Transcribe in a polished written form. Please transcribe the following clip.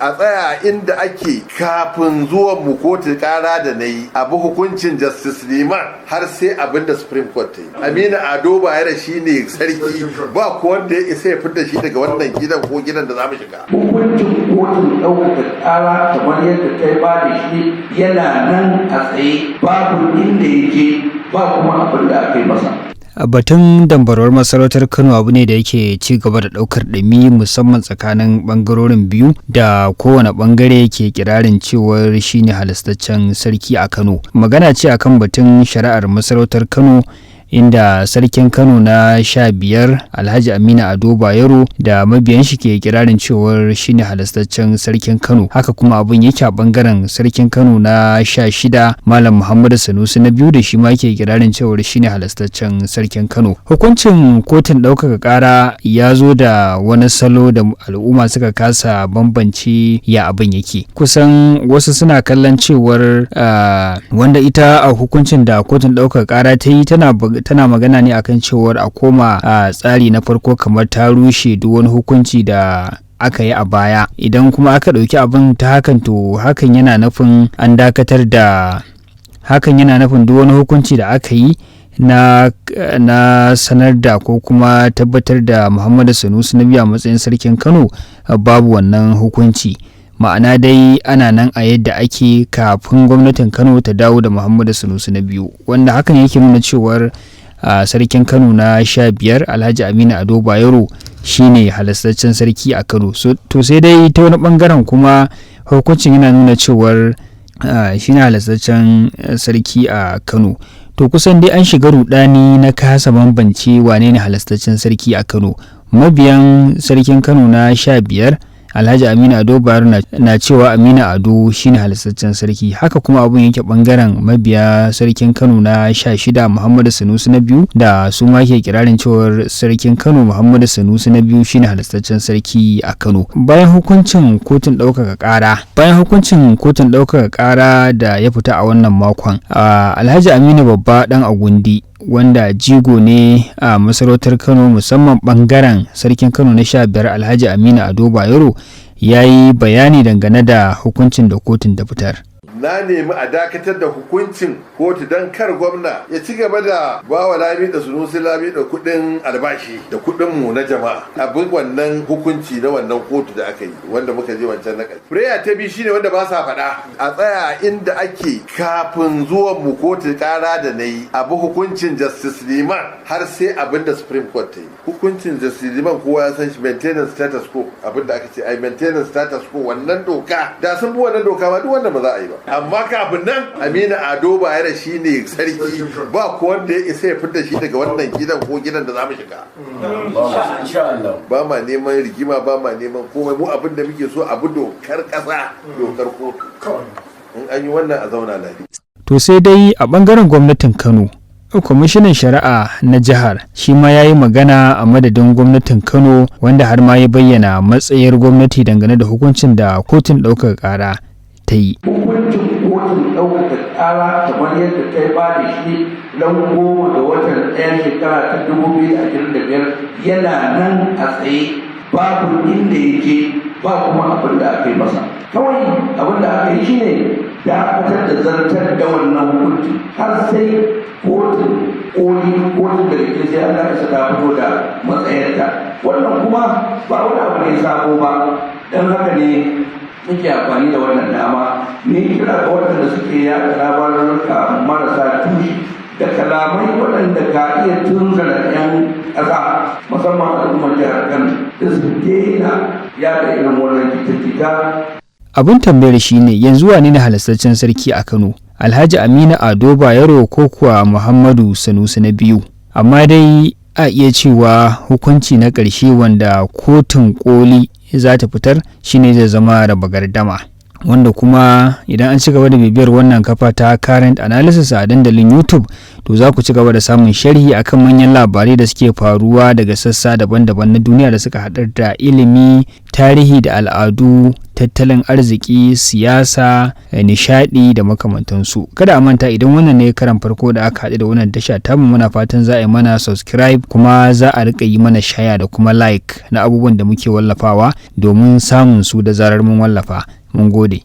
A tsaya inda ake kafin zuwan mu kotu kara da na yi, abu hukuncin Justice Liman har sai abin da Supreme Court ta yi. Aminu Ado Bayero shine sarki, ba ko wanda ya isa ya fitar shi daga wannan gidan ko gidan da za mu shiga. Hukuncin kotun ɗaukaka ƙara kamar yadda ta ba da shi yana nan a tsaye, babu inda ya je, ba kuma abin da aka yi masa. Batun dambarwar masarautar Kano abu ne da yake ci gaba da daukar ɗumi, musamman tsakanin bangarorin biyu da kowane bangare ke kirarin cewar shine halastaccen sarki a Kano. Magana ce akan batun shari'ar masarautar Kano, inda sarkin Kano na 15, Alhaji Aminu Ado Bayero, da mabiyan shi ke kirarin cewar shine halastaccen sarkin Kano. Haka kuma abun yake a bangaren sarkin Kano na 16, Malam Muhammadu Sanusi na biyu, da shi ma ke kirarin cewar shine halastaccen sarkin Kano. Hukuncin kotun ɗaukaka ƙara ya zo da wani salo da al'umma suka kasa bambance ya abin yake. Kusan wasu suna kallon cewar wanda ita a hukuncin da kotun ɗaukaka ƙara ta yi tana magana ne akan cewar a koma a tsari na farko, kamar ta rushe duk wani hukunci da aka yi a baya. Idan kuma aka ɗauki abin ta hakan, to hakan yana nufin an dakatar da hakan, yana nufin duk wani hukunci da aka yi na sanar da ko kuma tabbatar da Muhammadu Sanusi na biyu a matsayin sarkin Kano, babu wannan hukunci. Ma'ana dai ana nan a yadda ake kafin gwamnatin Kano ta dawo da Muhammadu Sanusi na biyu, wanda hakan yake nuna cewar sarkin Kano na 15, Alhaji Aminu Ado Bayero, shine halastaccen sarki a Kano. So, to sai dai ta wani bangaren kuma hukuncin yana nuna cewar shine halastaccen sarki a Kano. To kusan dai an shiga rudani na kasa bambance wane ne halastaccen sarki a Kano. Mabiyan sarkin Kano na 15, Alhaji Aminu Ado Bayero, na cewa Aminu Ado shine halastaccen sarki. Haka kuma abun yake bangaren mabiya sarkin Kano na 16, Muhammadu Sanusi na biyu, da su ma ke kirarin cewar sarkin Kano Muhammadu Sanusi na biyu shine halastaccen sarki a Kano. Bayan hukuncin kotun ɗaukaka ƙara da ya fita a wannan makon, Alhaji Aminu Babba Dan Agundi, wanda jigo ne a masarautar Kano, musamman bangaren sarkin Kano na 15, Alhaji Aminu Ado Bayero, ya yi bayani dangane da hukuncin da kotun ta fitar. Na nemi a dakatar da hukuncin kotu don kar gwamna ya ci gaba da ba wa Lami da Sunusi Lami da kuɗin albashi da kuɗin mu na jama'a, abin wannan hukunci na wannan kotu da aka yi wanda muka je wancan na ƙarshe. Prayer ta biyu shine wanda ba sa faɗa: a tsaya inda ake kafin zuwan mu kotu ƙara da na yi, abu hukuncin Justice Liman har sai abin da Supreme Court ta yi. Hukuncin Justice Liman kowa ya san shi, maintenance status quo. Abin da aka ce ai maintenance status quo, wannan doka, da sun bi wannan doka ma duk wannan ba za a yi ba. Amma kafin nan, Aminu Ado Bayero shine sarki, ba ko wanda ya isa ya fitar shi daga wannan gidan ko gidan da za mu shiga. Ba ma neman rigima, ba ma neman komai. Mu abin da muke so, abu dokar kasa, dokar kotu. In an yi wannan, a zauna lafiya. To sai dai a bangaren gwamnatin Kano, kwamishinan shari'a na jihar shi ma ya yi magana a madadin gwamnatin Kano, wanda har ma ya bayyana matsayar gwamnati dangane da hukuncin da kotun ɗaukaka ƙara ta yi. Hukuncin kotun ɗaukaka ƙara kamar yadda ta ba da shi ran 10 ga watan 1 shekara ta 2025 yana nan a tsaye, babu inda ya je, ba kuma abin da aka yi masa. Kawai abin da aka yi shine dakatar da zartar da wannan hukunci har sai kotun koli, kotun da ke sai Allah ya ta fito da matsayarta. Wannan kuma ba wani abu ne sabo ba. Don haka ne muke amfani da wannan dama ne kira ga waɗanda suke yaɗa labarurruka marasa tushe da kalamai waɗanda ka iya tunzura 'yan ƙasa, musamman al'ummar jihar Kano, da su daina yaɗa irin wannan jita-jita. Abin tambayar shine, yanzu wane ne halastaccen sarki a Kano, Alhaji Aminu Ado Bayero ko kuwa Muhammadu Sanusi na biyu? Amma dai a iya cewa hukunci na ƙarshe wanda kotun koli za ta fitar shine zai zama raba gardama, wanda kuma idan an ci gaba da bibiyar wannan kafa ta Current Analysis a dandalin YouTube, to za ku ci gaba da samun sharhi akan manyan labarai da suke faruwa daga sassa daban-daban na duniya da suka haɗar da ilimi. tarihi da al'adu, tattalin arziki, siyasa, nishadi da makamantansu. Kada a manta, idan wannan ne karan farko da aka haɗu da wannan tasha tamu, muna fatan za a yi mana subscribe, kuma za a rika yi mana share da kuma like na abubuwan da muke wallafawa domin samun su da zarar mun wallafa. Mun gode.